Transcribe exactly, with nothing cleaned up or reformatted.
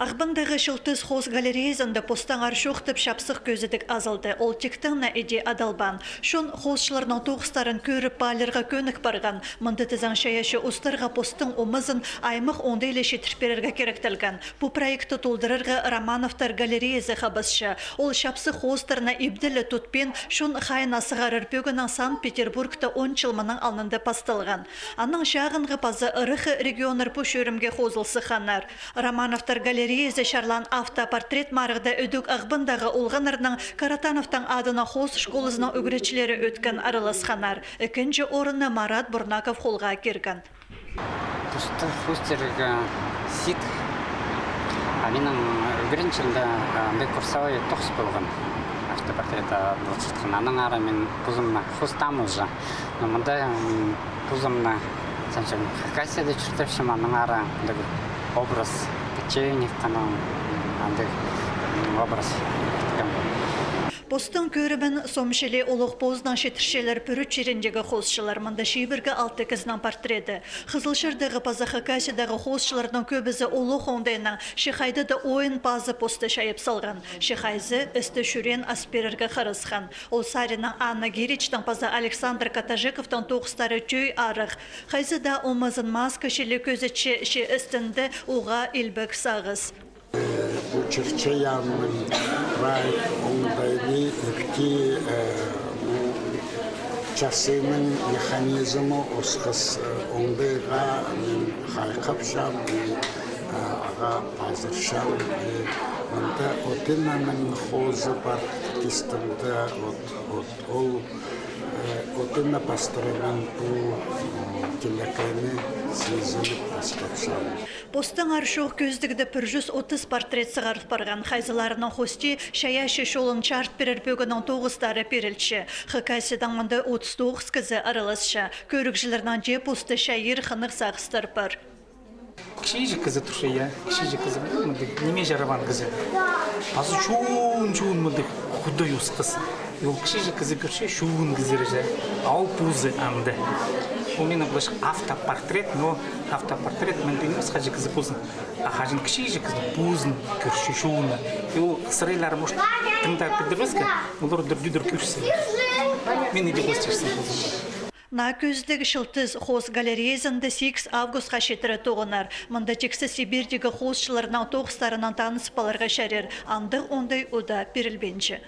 Ағбандағы «Чылтыс» хоос галереязында «Постаңар чоохтап, чапсых кӧзідіг» азылды. Ол тиктең не иди адалбаан. Чон хоосчыларның тоғыстарын кӧріп, паалирға кӧнік парған. Мында тізең чайаачы устарға постың омазын аймах оңдайлығ читір пирерге киректелген. Пу проектті толдырарға Романовтар галереязы хабасча. Ол чапсых хоостарны ибде ле тутпин, чон хайиин сығарар пӧгіннең Санкт-Петербургта он чыл мының алнында пасталған. Анаң чағынғы паза ырах регионнар пу чӧрімге хозыл сыхханнар. Романовтар галереязы чарлаан автопортрет марығда ідӧк Ағбандағы олғаннарның Каратановтың адынаң хоос школазының ӱгретчілері ӧткін араласханнар. Ікінҷі орынны Марат Бурнаков холға кирген. Постың хоостары сидік. А минің ӱгренҷілерімде андағ курсовой тоғыс полған. Автопортрет адалчатхан. Аннаңар мин позымны хоостаам уже. Но мында, м, позымны, сағынчам, Хакасияда чуртапчам, аннаңар андағ образ кочевниктернің, андағ, м, образ киткем. Постың кӧрімін сом чіли олох позының читірчелер пӱрӱт чиріндегі хоосчылар. Мында чибіргі алты кізінің портреті. Хызылчардағы паза Хакасиядағы хоосчыларның кӧбізі олох оңдайнаң, че хайда даа ойын пазы посты чайап салған, че хайзы істі чӱреен ас пирерге харасхан. Ол саринаң Анна Гиричтің паза Александр Катажиковтың тоғыстары тӧӧй арах. Хайзы даа омазын маска чіли кӧзітче, че істінде уғаа илбек сағыс. Пу чырча яамның прай оңдайлығ, ікті, э, ну, часының механизмі осхас, э, оңдайға мин хайхапчам, мин, э, ағаа пазырчам, э, мында Отинаның хозы пар, кистімде от, от, ол, э, Отина пастыраның пу, э, тилекейні сизініп пастапчам. «Постаңар чоох кӧзідігде» пір чӱс отыс портрет сығарыл парған. Хайзыларының хости чайаачы чолын чарыт пирер пӧгіннің тоғыстары пирілче. Хакасиядаң мында отыс тоғыс кізі араласча. Кӧрігҷілернің дее посты чайир, хынығ сағыстар пар. Кічіҷек кізі турча, я, кічіҷек кізі, мындағ ниме чараваан кізі. Пазы чоон-чоон мындағ худай осхас. И ол кічіҷек кізі кӧрче, чоон кізі кӧрче. А ол позы анда. Ол минің, былайша, автопортрет, но автопортрет мындағ нимес, хаҷан кізі позын. А хаҷан кічіҷек кізі позын кӧрче, чоонны. И ол сырайлары, может, тың даа пілдірбеске, олар дір-дір кӧрче. Мин иди хости чарсам позым. Наа кӧзідіг «Чылтыс» хоос галереязында сигіс августха читіре тоғынар. Мында тиксі Сибирьдегі хоосчыларның тоғыстарынаң танысып аларға чарир. Андағ оңдай удаа пирілбинче.